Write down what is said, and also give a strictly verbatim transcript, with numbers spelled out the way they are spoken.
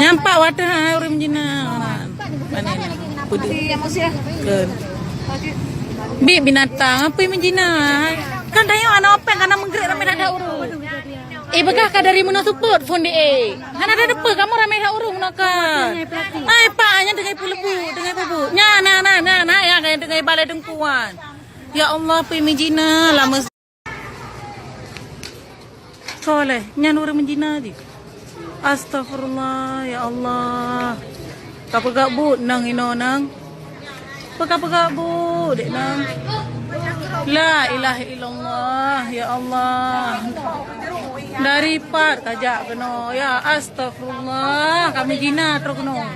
Nyampak watèe hai ureueng meujina. Mana? Putih. Ke. Bi binatang, apa yang meujina? Kan tayong aneuk openg, kana meugrek ramé that-that ureueng. Eh, peugah ka dari meunoe seupôt phôn di, eh. Hana ada depa, kamoe ramé that ureueng meunoe ka. Ai, pak, nyan teungoh peuleubut, teungoh peuleubut. Nya, na, na, na, na, ya, teungoh balai teungkuan. Ya Allah, pui meujina, lama s-, soleh, nyan ureueng meujina jih. Astagfirullah, ya Allah. Ka peugah buet nang inoe nang. Peugah-peugah bu dek nang. La ilaha illallah, ya Allah. Dari pat kajak keunoe, ya astagfirullah, kami jina trok keunoe.